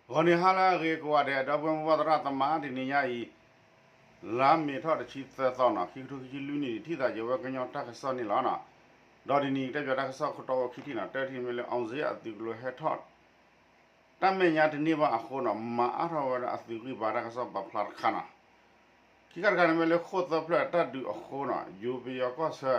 ဂီၤနံၤဟါလၢအဂ့ၤကိးဂၤဒဲး ဒီပုၢ်ဝဲၢ်မိၢ်ပၢ်သရၣ်သမါ တနံၤညါအံၤ လါမ့ၤထီၣ်တဆံသၢသီနီၤ ခံကထိခံဆံလွံၢ်နံၣ် ထံၣ်သးယဝဲကညီတၢ်ကစီၣ်န့ၣ်လီၤနီၤ. ဒီးတနံၤအံၤ ကတဲဘၣ်တၢ်ကစီၣ်ခိၣ်တီဝဲခံထံၣ်နီၤ တထံၣ်မ့ၢ်လၢ အောင်ဇေယျ အသုးကျိၤဟဲထီၣ် တၢ်မဲာ်ညါတန့ၢ်ဘၣ်အဃိနီၤ မၤအါထီၣ်ဝဲဒၣ်အသုးဂံၢ်ဘါတၢ်ကစီၣ်ပာ်ဖျါတခါနီၤ. ခံခါတခါန့ၣ်မ့ၢ်လၢဃိၣ်သၢဖျၢၣ်တၢ်ဒုးအဃိနီၤ ယိၤပယီၤကီၢ်ဆၢ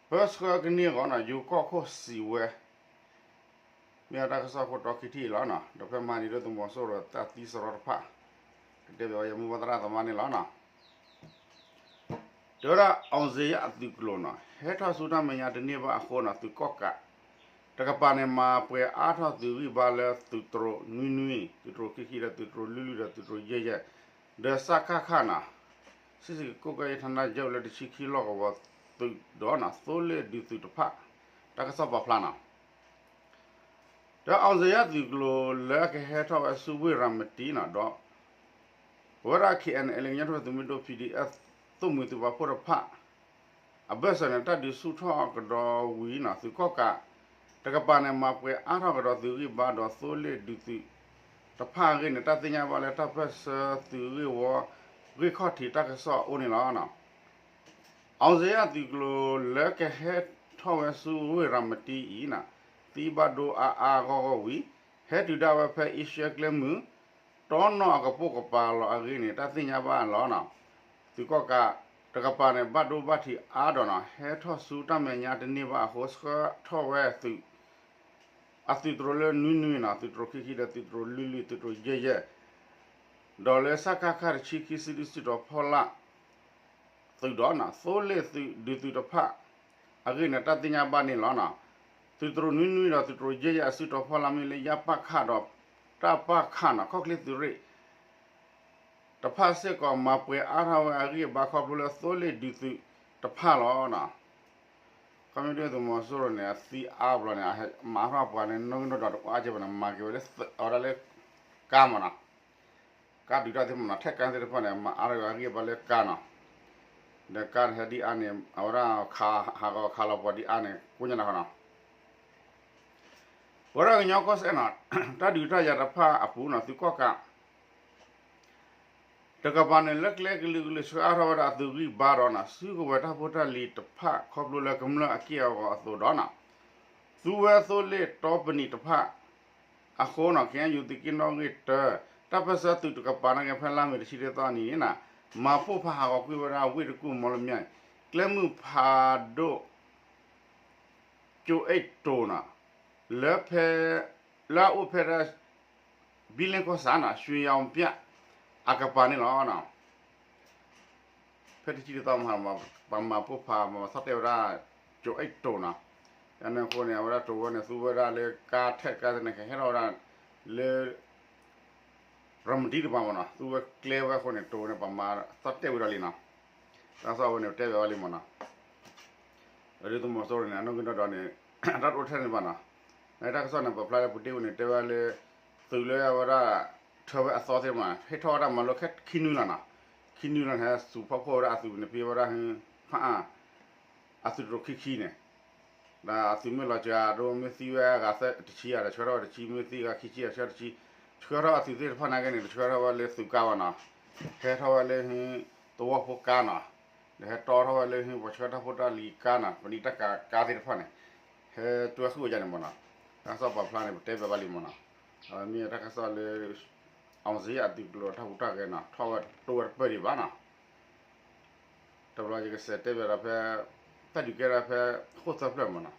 ပၢဆှၢကန့ၢ်အဂီၢ်နီၤ ယိၤကီၢ်ခိၣ်စံးဝဲ မ့ၢ်ဝဲတၢ်ကစီၣ်ခိၣ်တီခံထံၣ်အံၤလီၤနီၤ. ဒီးဖဲမဟါန့ၣ် ဒုသုးမီၤစိရိၤတၢ်သံစရီတဖၣ် ကတဲဘၣ်ဝဲယမိၢ်ပၢ်သရၣ်သမါန့ၣ်လီၤနီၤ. တဲဝဲဒၣ် အောင်ဇေယျ အသုးကျိၤနီၤ ဟဲထီၣ်ဆူတၢ်မဲာ်ညါတန့ၢ်ဘၣ်အဃိနီၤ သုးကီၣ်ကး တကပၤန့ၣ် မၤပှဲၤအါထီၣ်သုးဂံၢ်ဘါလၢသုးတြိၤနွံနွံ, သုးတြိၤခံခံဒီးသုးတြိၤလွံၢ်လွံၢ်ဒီးသုးတြိၤယဲၢ်ယဲၢ်, ဒီးစကခနီၤ စစ်ဆင်ရေးကွပ်ကဲရေးဌာနချုပ် လၢတဆံခံလီၢ်ကဝီၤသုးဒီးနီၤ သိလ့ၣ်ဒုးသုးတဖၣ် တၢ်ကစီၣ်ပာ်ဖျါနီၤ. ဒီး အောင်ဇေယျ သုးကျိၤလၢအကဟဲထီၣ်ဝဲဆူဝ့ၢ်ရၤမတံနီၤ ဒီး ပဝဲဒၣ် KNLA ကညီတၢ်ထူၣ်ဖျဲးသုးမုၢ်ဒိၣ် PDF သိၣ်မှံၤသုးပာ်ဖှိၣ်တဖၣ် အဘၢၣ်စၢၤန့ၣ် တၢ်ဒုးဆူၣ်ထီၣ်ကဒီးဝံၤနီၤ သုးကီၣ်ကး တကပၤန့ၣ် မၤပှဲၤအါထီၣ်ကဒီးသုးဂံၢ်ဘါဒီးသိလ့ၣ်ဒုးသုးတဖၣ်အဂ့ၢ်န့ၣ် တၢ်သ့ၣ်ညါဘၣ်လၢတၢ်ပၢၢ်ဆၢသုးဂ့ၢ်ဝီ ဂ့ၢ်ခီၣ်ထံးတၢ်ကစီၣ်အအိၣ်န့ၣ်လီၤ. အောင်ဇေယျ သုးကျိၤလၢကဟဲထီၣ်ဝဲဆူဝ့ၢ်ရၤမတံအံၤနီၤ သံဘၣ်ဒိအါအါဂီၢ်ဂီၢ်ဝံၤ ဟဲတုၤဒၣ်ဝဲဖဲအ့ရှၢၣ်ကျဲမုၢ် တီနီၣ်အကပိာ်ကပၤလီၤအဂ့ၢ်န့ၣ် တၢ်သ့ၣ်ညါဘၣ်လီၤနီၤ. သုးကီၣ်ကးတကပၤန့ၣ် ဘၣ်ဒိဘၣ်ထံးအါဒီးနီၤ ဟဲထီၣ်ဆူတၢ်မဲာ်ညါတန့ၢ်ဘၣ်အဃိ ဆှၢထီၣ်ဝဲသုး အသုးတြိၤလၢနွံနွံနီၤ သုးတြိၤခံခံဒီးသုးတြိၤလွံၢ်လွံၢ် သုးတြိၤယဲၢ်ယဲၢ် ဒီးလၢ စကခ တဆံခံ စုဒုၣ်စုတီၤဖီလာ် သုးဒီးနီၤ သိလ့ၣ်သုးဒုးသုးတဖၣ်အဂ့ၢ်န့ၣ် တၢ်သ့ၣ်ညါဘၣ်န့ၣ်လီၤနီၤ. သုးတြိၤနွံနွံဒီးသုးတြိၤယဲၢ်ယဲၢ်အစုတီၤဖီလာ်မ့ၢ်လၢ ယပၣ်ခၣ်ဒီး တၣ်ပၣ်ခၣ်နီၤ ခီၣ်ချ့သုးရ့ၣ် တဖၣ်စ့ၢ်ကီး မၤပှဲၤအါထီၣ်ဝဲအဂံၢ်အဘါခီဖျိလၢသိလ့ၣ်ဒုးသုးတဖၣ်လီၤနီၤ. ခီမ့ၢ်ဒုသုးမီၤစိရိၤန့ၣ် အသံအါဘျီန့ၣ် မၤအါထီၣ်ပှၤန့ၣ် နီၣ်ဂံၢ်နီၣ်ဒွးတအိၣ်အါကဲဘၣ်န့ၣ် မၤက့ၤဝဲလၢ အဝဲဒၣ်လၢ ကါမးနီၤ. ကါဒုးတၢ်သ့ၣ်မးနီၤ ထဲကါသ့ၣ်တဖၣ်န့ၣ် မၤအါထီၣ်ဝဲအဂံၢ်အဘါလၢကါနီၤ. ဒီးကါန့ၣ်ဟဲဒ်အါန့ၣ် အဝဲဒၣ်ခးဟးဂီၤခးလီၤပှီၤဒ်အါန့ၣ် ကိညါန့ၣ်ဃီနီၤ. ပဝဲဒၣ်ကညီကီၢ်စဲၣ်နီၤ တၢ်ဒုးတၢ်ယၤတဖၣ်အပူၤနီၤ သုးကီၣ်ကး တကပၤန့ၣ် လၢကျဲကလုာ်ကလုာ်ဆှၢအါထီၣ်ဝဲဒၣ်အသုးဂံၢ်ဘါဒီးနီၤ စုကဝဲၤတၢ်ဖိတၢ်လံၤတဖၣ်ခီဖျိလၢကမျၢၢ်အက့ၢ်အဂီၤအသိးဒီးနီၤ သူဝဲသိလ့ၣ်တီပနံာ်တဖၣ်အဃိနီၤ ခ့ၣ်အဲၣ်ယူၣ် သုးက့နီၣ်ဂံၢ်တၢ တၢ်ပၢၢ်ဆၢသုးတကပၤနာ်က့ ဖဲလါမ့ၤတဆံတသီအနံၤန့ၣ်နီၤ မၤပိၢ်ဖးဟးဂီၤကွံာ်ဝဲဒၣ်ဝ့ၢ်တကူၣ်မီလမၠဲၣ် ကျဲမုၢ်ဖးဒိၣ် ကၠိအိၣ်တိၤနီၤ လၢဖဲ လၢအအိၣ်ဖဲဒၣ် ဘံလ့ၣ်ကီၢ်ဆၣ်နီၤ ရွှေရောင်ပြ အကပၤန့ၣ်လီၤ. ဖဲတဆံတသီမဟါ ပှၤမၤပိၢ်ဖး မၤသီၣ်တဲာ်ဝဲဒၣ် ကၠိအိၣ်တိၤနီၤ. အန့ၣ်အဃိန့ၣ် အဝဲဒၣ်တိၤဝဲန့ၣ် သူဝဲဒၣ်လၢကါထဲကါသ့ၣ်န့ၣ် ကဟဲထီၣ်ဝဲဒၣ်လၢ ရမတံတပၤမးနီၤ သူဝဲကျဲဝဲအဃိန့ၣ် တိၤဝဲန့ၣ် ပှၤမၤသီၣ်တဲာ်ဝဲဒၣ်လံနီၤ. တၢ်ကစီၣ်ဝဲန့ၣ် တဲဘၣ်ဝဲလံမးနီၤ. ဒီးဒုသုးမီၤစိရိၤန့ၣ် အနီၣ်ဂံၢ်နီၣ်ဒွးန့ၣ် တၢ်တအိၣ်ထဲန့ၣ်ဘၣ်နီၤ. နတၢ်ကစီၣ်န့ၣ် ပာ်ဖျါလၢပူၤတ့ၢ်ဝဲန့ၣ် တဲဝဲလၢ သုးလၢအဝဲဒၣ် ထၢဝဲအသီသ့ၣ်မး ဟ့ၣ်ထီၣ်ဝဲဒၣ်မၤလိခဲခံနွံလီၤနီၤ. ခံနွံလီၤန့ၣ် ဟဲစူၤဖီၣ်ဖှိၣ်ဝဲဒၣ်အသုးန့ၣ် ဖဲဝဲဒၣ် ဖၣ်အၣ် အသုးတြိၤခံခံန့ၣ် ဒီးအသုးမ့ၢ်လီၤစှၤ ဒိမ့ၢ်သံဝဲအဂၤတဆံဧါ ဒီးဆှၢထီၣ်ဝဲတဆံ မ့ၢ်သံဂၤခံဆံဧါ ဆှၢတဆံ ဆှၢထီၣ်အသုးသ့ၣ်တဖၣ်နာ်က့န့ၣ် တဆှၢထီၣ်ဝဲလၢသုးကါဘၣ်နီၤ. ဟဲထီၣ်ဝဲလၢ သဝီဖိကါနီၤ. ဒီးဟဲတီထီၣ်ဝဲလၢ ပှၤဆှၢတၢ်ဖိတၢ်လံၤကါနီၤ ပနံာ်တၢ်ကါကါသ့ၣ်တဖၣ်န့ၣ် ဟဲတွဲဃုာ်ဝဲဒၣ်န့ၣ်မးနီၤ. တၢ်ကစီၣ်ပာ်ဖျါန့ၣ် ပတဲဘၣ်ဝဲလံမးနီၤ. အဝဲမ့ၢ်တၢ်ကစီၣ်လၢ အောင်ဇေယျ အသုးကျိၤတၢ်ဟူးတၢ်ဂဲၤနီၤ ထီၣ်ဝဲတိၢ်ဝဲတပၢၢ်ဒံးဘၣ်နီၤ. တဘျီယကစးတဲဘၣ်ဒီးဖဲ တၢ်ဒုးကဲထီၣ်ဖဲ ဃိၣ်သၢဖျၢၣ်မးနီၤ.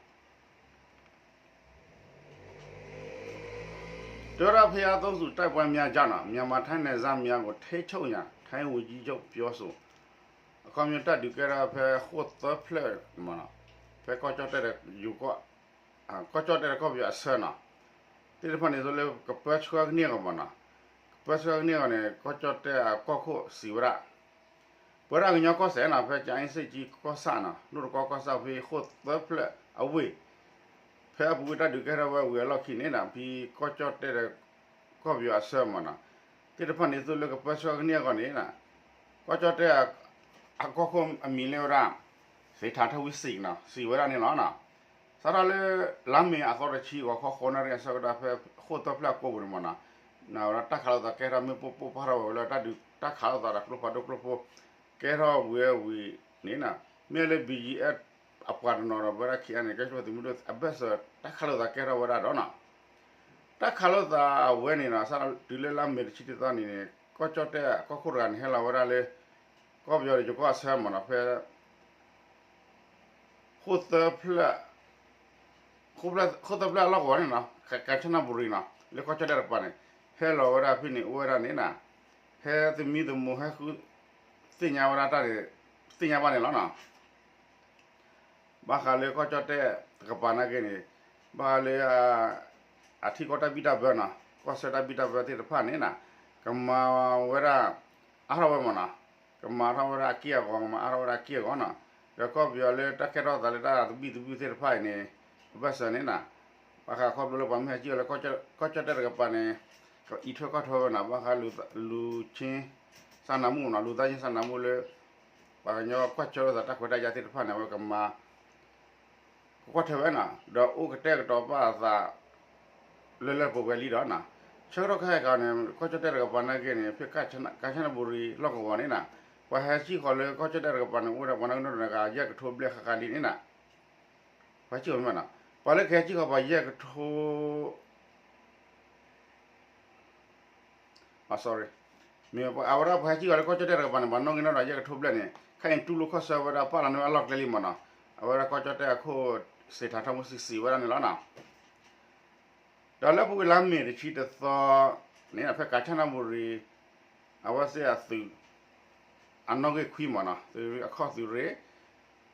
တဲဝဲဒၣ် ဘုရားသုံးဆူတိုက်ပွဲများကြောင့်နီၤ မြန်မာ-ထိုင်းနယ်စပ်များကို ထိန်းချုပ်ရန် ထိုင်းဝန်ကြီးချုပ်ပြောဆို. အခီပညီတၢ်ဒုးကဲထီၣ်ဖဲဃိၣ်သၢဖျၢၣ်မးနီၤ ဖဲကီၢ်ကၠီၣ်တဲၣ်ဒီးယိၤကီၢ် ကီၢ်ကၠီၣ်တဲၣ်ဒီးကီၢ်ပယီၤအဆၢနီၤ သ့ၣ်တဖၣ်န့ၣ်သိးလၢကပၢဆှၢကန့ၢ်အဂီၢ်မးနီၤ. ကပၢဆှၢကန့ၢ်အဂီၢ်န့ၣ် ကီၢ်ကၠီၣ်တဲၣ်အကီၢ်ခိၣ်စံးဝဲဒၣ် ပဝဲဒၣ်ကညီကီၢ်စဲၣ်နီၤ ဖဲကၠၤအ့စ့ၣ်ကၠံကီၢ်ဆၣ်နီၤ ဒိၣ်တကီကီၢ်ဆၣ်ဖဲဃိၣ်သၢဖျၢၣ်အဝ့ၢ် ဖဲအပူၤကွံာ်တၢ်ဒုးကဲထီၣ်ဝဲဝံၤအလီၢ်ခံန့ၣ်နီၤ ဖဲကီၢ်ကၠီၣ်တဲၣ်ဒီး ကီၢ်ပယီၤအဆၢမးနီၤ သ့ၣ်တဖၣ်န့ၣ်သိးလၢကပၢဆှၢကန့ၢ်အဂီၢ်န့ၣ်နီၤ ကီၢ်ကၠီၣ်တဲၣ် အကီၢ်ခိၣ်အမံၤလၢဝဲဒၣ် စ့ထးထၢဝံစံးနီၤ စံးဝဲဒၣ်န့ၣ်လီၤနီၤ. စးထီၣ်လၢ လါမ့ၤအသီတဆံ ဂီၤခီဃိးနၣ်ရံၣ်အဆၢကတီၢ် ဖဲဃိၣ်သၢဖျၢၣ်အကိာ်ပူၤန့ၣ်မ့ၢ်နီၤ, နဝဲဒၣ်တၢ်ခးလိာ်သးကဲထီၣ်မ့ၣ်ပိၢ်ပိၢ်ဖးထီၣ်ဝဲလၢတၢ်ဒုးတၢ်ခးလိာ်သးဒီးကျိဖးဒိၣ်ကျိဖိ ကဲထီၣ်ဝံၤဝံၤန့ၣ်နီၤ, မ့ၢ်လၢ ဘီၣ်ကၠံၣ်အဲၣ် အပှၤတနီၤဒီးဝဲဒၣ်ခံဂၤန့ၣ် ကဲထီၣ်သုးမုၢ်ဒိၣ်အဘၢၣ်စၢၤ တၢ်ခးလိာ်သးကဲထီၣ်ဝဲဒၣ်ဒီးနီၤ, တၢ်ခးလိာ်သးအဝဲန့ၣ်နီၤ စးထီၣ်တုၤလၢလါမ့ၤတဆံတသီန့ၣ်န့ၣ် ကီၢ်ကၠီၣ်တဲၣ်ကီၢ်ခိၣ်တဂၤန့ၣ် ဟဲလီၤဝဲဒၣ်လၢ ကီၢ်ပယီၤဒီးယိၤကီၢ်အဆၢမ့ၢ်နီၤ ဖဲ ဃိၣ်သၢဖျၢၣ် ဃိၣ်သၢဖျၢၣ်အလီၢ်ကဝီၤန့ၣ်နီၤ ကၣ်ဆၣ်နၣ်ဘူရံၤနီၤ လၢကီၢ်ကၠီၣ်တဲၣ်တကပၤန့ၣ် ဟဲလီၤဝဲဒၣ်ဖဲန့ၣ် အိၣ်ဝဲဒၣ်န့ၣ်နီၤ, ဟဲသမံသမိး ဟဲဃု သ့ၣ်ညါဝဲဒၣ်တၢ်န့ၣ် သ့ၣ်ညါဘၣ်န့ၣ်လီၤနီၤ. ဘၣ်ဃးလၢကီၢ်ကၠီၣ်တဲၣ်တကပၤနာ်က့န့ၣ် ဘၣ်ဃးလၢ အထံကီၢ်တၢ်ဘံၣ်တၢ်ဘၢနီၤ ကီၢ်ဆၢတၢ်ဘံၣ်တၢ်ဘၢသ့ၣ်တဖၣ်န့ၣ်နီၤ ကမၤဝဲဒၣ် အါထီၣ်ဝဲမ့ၢ်နီၤ, ကမၤထီၣ်ဝဲဒၣ်အက့ၢ်အဂီၤ ကမၤအါထီၣ်ဝဲဒၣ်အက့ၢ်အဂီၤနီၤ, ဒီးကီၢ်ပယီၤလၢတၢ်ကဲထီၣ်သးလၢတၢ်သဘံၣ်သဘုၣ်သ့ၣ်တဖၣ်အံၤန့ၣ် အဘၢၣ်စၢၤန့ၣ်နီၤ, ဘၣ်ဃးခီဖျိလၢပှၤမ့ၢ်ဟဲစံၣ်အီၤလၢ ကီၢ်ကၠီၣ်တဲၣ်တကပၤန့ၣ် ကအံးထွဲကွၢ်ထွဲဝဲနီၤ, ဘၣ်ဃးလူၤဆ့ စၢ်နၤမူနီၤ, လူၤသးယ့ၢ်စၢ်နၤမူလၢ ပှၤကညီကွၢ်ဆၢလိာ်သးတၢ်ခွဲးတၢ်ယာ်သ့ၣ်တဖၣ်န့ၣ် အဝဲကမၤ ကကွၢ်ထွဲဝဲနီၤ, ဒီးအိၣ်ကတဲာ်ကတီၤပာ်အသး လၢလၢပှဲၤပှဲၤလံဒီးနီၤ, ဆၢကတီၢ်ခဲအံၤန့ၣ် ကီၢ်ကၠီၣ်တဲၣ်တကပၤနာ်က့န့ၣ် ဖဲကၣ်ဆၣ်နဘူရံၤလီၢ်ကဝီၤန့ၣ်နီၤ, ပှၤဟဲစံၣ်ဃီၤလၢကီၢ်ကၠီၣ်တဲၣ်တကပၤန့ၣ် အိၣ်ဝဲဒၣ်ပှၤနီၣ်ဂံၢ်နီၣ်ဒွးတဂၤ ယဲၢ်ကထိဘျဲၣ်ဃၣ်ဃၣ်လံန့ၣ်နီၤ, ပှၤစံၣ်ဃီၤမ့ၢ်နီၤ, ပှၤလၢကဟဲစံၣ်ဃီၤပှၤယဲၢ်ကထိ sorry, မ့ၢ်အဝဲဒၣ်ပှၤဟဲစံၣ်ဃီၤလၢကီၢ်ကၠီၣ်တဲၣ်တကပၤန့ၣ် ပှၤနီၣ်ဂံၢ်နီၣ်ဒွးယဲၢ်ကထိဘျဲၣ်န့ၣ် ခဲအံၤတူၢ်လိာ်ခီၣ်ဆၢဝဲဒၣ် ပာ်လီၤန့ၢ်ဝဲအလီၢ်ကျဲလံမ့ၢ်နီၤ, အဝဲဒၣ်ကီၢ်ကၠီၣ်တဲၣ်အခိၣ် စံးထီၣ်ထီၣ်မူစံးစံးဝဲဒၣ်န့ၣ်လီၤနီၤ, ဒီးလၢပူၤကွံာ်လါမ့ၤတဆံတသီန့ၣ် ဖဲကၣ်ဆၣ်နၣ်ဘူရံၤ အဝဲသ့ၣ်အသုး အနီၣ်ဂံၢ်ခွံမ့ၢ်နီၤ, သုးအခီၣ်သုးရ့ၣ်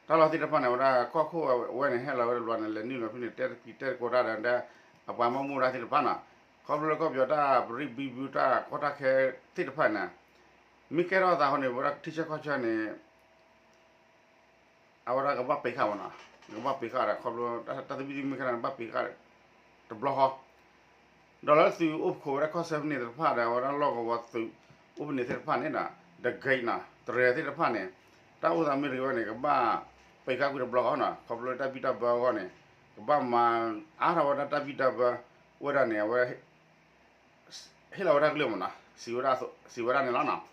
တၢ်လီၢ်သ့ၣ်တဖၣ်န့ၣ် အဝဲဒၣ်ကီၢ်ခိၣ်အဝဲန့ၣ် ဟဲလီၤဝဲတဘျီန့ၣ် လဲၤနုာ်လီၤဖဲန့ၣ် တဲတပံၤတဲတကိးတၢ်ဒီး အပှၤမၤမူဒါသ့ၣ်တဖၣ်နီၤ, ခီဖျိလၢကီၢ်ပယီၤတၢ်ပရံးဘံဘူတၢ်ကီတၢ်ခဲသ့ၣ်တဖၣ်န့ၣ် မ့ၢ်ကဲထီၣ်သးဃီန့ၣ် ပဝဲဒၣ်ထံဆၢကီၢ်ဆၢန့ၣ် အဝဲဒၣ်ကဘၣ်ပံးဃာ်မ့ၢ်နီၤ, ကဘၣ်ပံးဃာ်ဒီးခီဖျိ တၢ်သဘံၣ်သဘုၣ်မ့ၢ်ကဲထီၣ်န့ၣ် ဘၣ်ပံးဃာ် တဘျီဃီ, ဒီးလၢသုးအိၣ်ဖှိၣ်ဝဲဒၣ်ကီၢ်ဆၢဖဲန့ၣ်သ့ၣ်တဖၣ်ဒီး အဝဲဒၣ်လီၢ်ကဝီၤသုးအိၣ်ဖဲန့ၣ်သ့ၣ်တဖၣ်န့ၣ်ဒီး the gate နီၤ, တြဲၤသ့ၣ်တဖၣ်န့ၣ် တၢ်အိၣ်သးမ့ၢ်တဂ့ၤဝဲန့ၣ် ကဘၣ်ပံးဃာ်ကွံာ်တဘျီဃီနီၤ, ခီဖျိလၢတၢ်ဘံၣ်တၢ်ဘၢအဂီၢ်န့ၣ် ကဘၣ်မၤအါထီၣ်ဝဲဒၣ်တၢ်ဘံၣ်တၢ်ဘၢ အိၣ်ဝဲဒၣ်န့ၣ် အဝဲ ဟ့ၣ်လီၤဝဲဒၣ်ကလုၢ်မ့ၢ်နီၤ, စံးဝဲဒၣ်န့ၣ်လီၤနီၤ.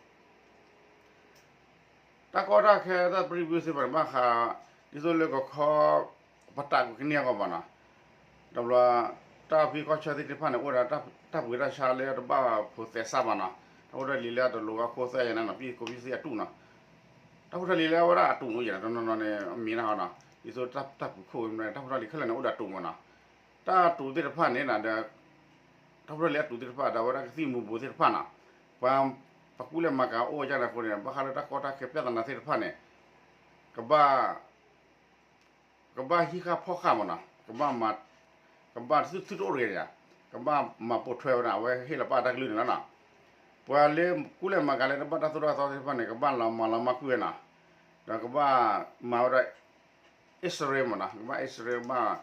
တၢ်ကီတၢ်ခဲတၢ်ပြံပြံသ့ၣ်တဖၣ်န့ၣ် ဘၣ်ဃး ဒ်သိးလၢကခီ ပတးကွံာ်ကန့ၢ်အဂီၢ်မ့ၢ်နီၤ, ဒီးဘျီ တၢ်ဖံးကီၢ်ဆၢသ့ၣ်တဖၣ်န့ၣ် အိၣ်ဝဲဒၣ်တၢ်ပှ့ၤတၢ်ဆါလၢတဘၣ်ဖိးသဲစးဘၣ်နီၤ, တၢ်ဖိတၢ်လံၤလၢအတလိၤဘၣ်ခိၣ်သဲယဲၢ်န့ၣ်နီၤ, ပံၢ်ကိးပံၢ်စ့အတူၢ်နီၤ, တၢ်ဖိတၢ်လံၤလၢအဝဲဒၣ်အတူၢ်အိၣ်ယဲၢ်နီၤ တနီၤနီၤန့ၣ် အမ့ၢ်နီၤနီၤ, ဒ်သိးတၢ်ပူၤခိၣ်ဝဲမ့ၢ် တၢ်ဖိတၢ်လံၤခဲလၢာ်န့ၣ် အိၣ်ဒီးတူၢ်မ့ၢ်နီၤ, တၢ်တူၢ်သ့ၣ်တဖၣ်န့ၣ်ဒီး တၢ်ဖိတၢ်လံၤအတူၢ်သ့ၣ်တဖၣ်ဒီး အဝဲဒၣ်ကသံၣ်မူၤဘှီးသ့ၣ်တဖၣ်နီၤ, ပှၤ ပကူၣ်လဲၤမၤကၤအိၣ်ဝဲဒၣ်န့ၣ်အဃိန့ၣ် ဘၣ်ဃးလၢတၢ်ကီတၢ်ခဲပြဿနာသ့ၣ်တဖၣ်န့ၣ် ကဘၣ် ကဘၣ်ဟံးဃာ်ဖီၣ်ဃာ်မ့ၢ်နီၤ, ကဘၣ်မၤ ကဘၣ်သုတအိၣ်တဂ့ၤန့ၣ် ကဘၣ်မၤပိာ်ထွဲဝဲဒၣ် အဝဲဟ့ၣ်လီၤပာ်တၢ်ကလုၢ်န့ၣ်လီၤနီၤ, ပှၤလၢကူၣ်လဲၤမၤကၤလၢတဘၣ်တၢ်သိၣ်တၢ်သီသ့ၣ်တဖၣ်န့ၣ် ကဘၣ်လီၤမၤလီၤမၢ်ကွံာ်ဝဲနီၤ, ဒီးကဘၣ်မၤဝဲဒၣ် အံၣ်စရ့လးမ့ၢ်နီၤ, ကဘၣ်အံၣ်စရ့လးဘၣ်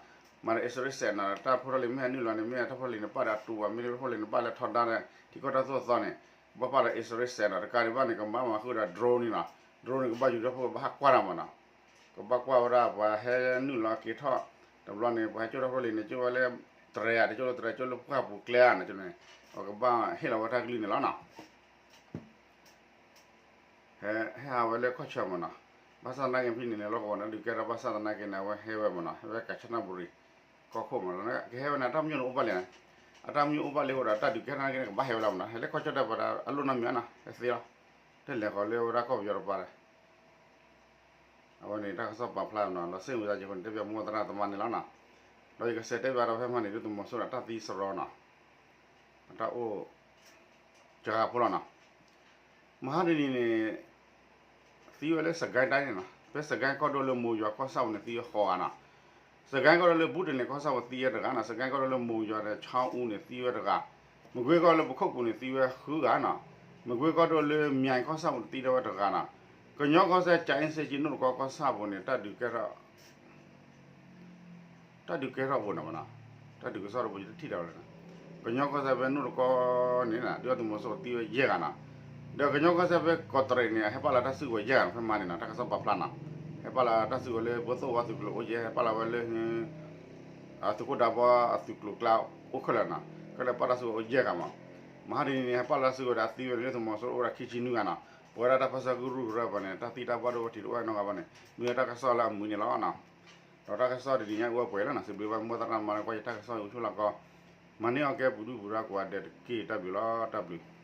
မၤဒီးအံၣ်စရ့လးစဲးနီၤ, တၢ်ဖိတၢ်လံၤမ့ၢ်ဟဲနုာ်လီၤန့ၣ် မ့ၢ်တၢ်ဖိတၢ်လံၤန့ၣ် ပာ်ဒီးအတူၢ်ဘၣ်, မ့ၢ်တၢ်ဖိတၢ်လံၤန့ၣ် ပာ်လၢထီဒါဒီး ထံကီၢ်တၢ်သိၣ်တၢ်သီန့ၣ် ကဘၣ်ပာ်ဒီးအံၣ်စရ့လးစဲးနီၤ, တကးဒံးဘၣ်န့ၣ် ကဘၣ်မၤဃုာ်ဒီး drone န့ၣ်နီၤ, drone န့ၣ် ကဘၣ်ယူၤထီၣ်ဖိ ကဘၣ်ဟးကွၢ်တၢ်မ့ၢ်နီၤ, ကဘၣ်ကွၢ်ဝဲဒၣ်ပှၤဟဲနုာ်လီၤက့ၤထီၣ်, တဘျီန့ၣ် ပှၤဟဲကၠိၣ်တၢ်ဖိတၢ်လံၤန့ၣ် ကၠိၣ်ဝဲလၢ တြဲၤဧါ, တကၠိၣ်လၢတြဲၤ ကၠိၣ်လၢပှၢ်ပူၤကျဲဧါန့ၣ်န့ၣ်, အကဘၣ်ဟ့ၣ်လီၤဝဲတၢ်ကလုၢ်န့ၣ်လီၤနီၤ. ဟဲ ဟဲဟးဝဲလၢကီၢ်ဆၢမ့ၢ်နီၤ, ဘၣ်ဆၣ်သနာ်က့ဖဲန့ၣ်န့ၣ် လီၢ်ကဝီၤန့ၣ် ဒုးကဲထီၣ်ဘၣ်ဆၣ်သနာ်က့န့ၣ် အဝဲဟဲဝဲမ့ၢ်နီၤ, ဟဲဝဲကၣ်ဆၣ်နၢ်ဘူရံၤ ကီၢ်ခိၣ်မ့ၢ်နီၤ, ကဟဲဝဲန့ၣ် အတၢ်မညိၣ်န့ၣ်အိၣ်ဘၣ်လံ, အတၢ်မညိၣ်အိၣ်ဘၣ်လံအဃိဒီး တၢ်ဒုးကဲထီၣ်သနာ်က့န့ၣ် ကဘၣ်ဟဲဝဲလီၤမ့ၢ်နီၤ, ဟဲလၢကီၢ်ကၠီၣ်တဲၣ်ပၤဒီး အလိၣ်နီတမံၤနီၤ, ဟဲသ့လီၤ, တလဲၤဃီၤလၢဝဲဒၣ်ကီၢ်ပယီၤတပၤဒီး အဝဲန့ၣ် တၢ်ကစီၣ်ပာ်ဖျါနီၤ, လီၤစ့ၣ်ဝံၤသးက့ၤဃိန့ၣ် တဲဘၣ်မိၢ်သရၣ်သမါန့ၣ်လီၤနီၤ, ဒီးယကစးတဲဘၣ်ဒီးဖဲမဟါန့ၣ် ဒုၣ်ဒါသုးမီၤစိရိၤအတၢ်သံစရီနီၤ, အတၢ်အိၣ် စှၤဖိလီၤနီၤ, မဟါတနံၤန့ၣ် သံဝဲလၢစကဲတၢ်န့ၣ်နီၤ, ဖဲစကဲကီၢ်ဒိၣ်လၢမိၢ်ယွၤကီၢ်ဆၣ်ပူၤန့ၣ် သံဝဲဃိးဂၤနီၤ, စကဲကီၢ်ဒိၣ်လၢဘူးတလ့ၣ်ကီၢ်ဆၣ်ပူၤသံဝဲတဂၤနီၤ, စကဲကီၢ်ဒိၣ်လၢမိၢ်ယွၤဒီးဆီအူန့ၣ် သံဝဲတဂၤ, မကွ့ကီၢ်လၢပခိၣ်ပူၤန့ၣ် သံဝဲဃုဂၤနီၤ, မကွ့ကီၢ်ဒိၣ်လၢမၠဲၣ်ကီၢ်ဆၣ်ပူၤန့ၣ် သံထီၣ်ဝဲတဂၤနီၤ, ကညီကီၢ်စဲၣ် ကၠၤအ့စ့ကၠံ နိၣ်တကီကီၢ်ဆၣ်ပူၤန့ၣ် တၢ်ဒုးကဲထီၣ် တၢ်ဒုးကဲထီၣ်ပူၤန့ၣ်မ့ၢ်နီၤ, တၢ်ဒုးကစီၣ်တပူၤ ယတထံၣ်ဒၣ်ဝဲလၢၤ, ကညီကီၢ်စဲၣ်ဖဲနိၣ်တကီန့ၣ်နီၤ ဒုၣ်ဒါသုးမီၤစိရိၤသံဝဲယဲၢ်ဂၤနီၤ, ဒီးကညီကီၢ်စဲၣ်ဖဲကီးတရံးန့ၣ် ဟဲပာ်လီၤတၢ်စုကဝဲၤယဲၢ်ဂၤနီၤ, ဖဲမဟါန့ၣ်နီၤ တၢ်ကစီၣ်ပာ်ဖျါနီၤ, ဟဲပာ်လီၤတၢ်စုကဝဲၤလၢ ဘိသိၣ်ဝါသုးကျိၤအိၣ်ယဲၢ် ဟဲပာ်လီၤဝဲလၢ အသုးခိၣ်ဒၢဘီအသုးကျိၤကျါအိၣ်ခဲလၢာ်နီၤ, ခဲလၢာ်ပာ်လီၤစုကဝဲၤအိၣ်ယဲၢ်ဂၤမး, မဟါတနံၤန့ၣ် ဟဲပာ်လီၤစုကဝဲၤဒီးအသံဝဲန့ၣ် လၢသုးမီၤစိရိၤအိၣ်ဝဲဒၣ်ခံဆံနွံဂၤနီၤ, ပဝဲဒၣ်တၢ်ပၢဆှၢကရူၢ်ကရၢပှၤန့ၣ် တၢ်သံတၢ်ဘၣ်ဒိဘၣ်ထံးတအိၣ်နီတဂၤဘၣ်န့ၣ် မ့ၢ်ဝဲတၢ်ကစီၣ်လၢအမုာ်န့ၣ်လီၤနီၤ, ဒီးတၢ်ကစီၣ်တနံၤညါအံၤအိၣ်ဝဲပှဲၤလီၤနီၤ, စံးဘျုးဘၣ်မိၢ်သရၣ်မါလၢကွၢ်ယတၢ်ကစီၣ်အိၣ်ဆိၣ်လီၤကီ, မၤန့ၢ်အီၤကဲပူၤဒုၣ်ပူၤဒါကိးဂၤဒဲးတက့ၢ် တၢ်ဘျုးလီၤ တၢ်ဘျုး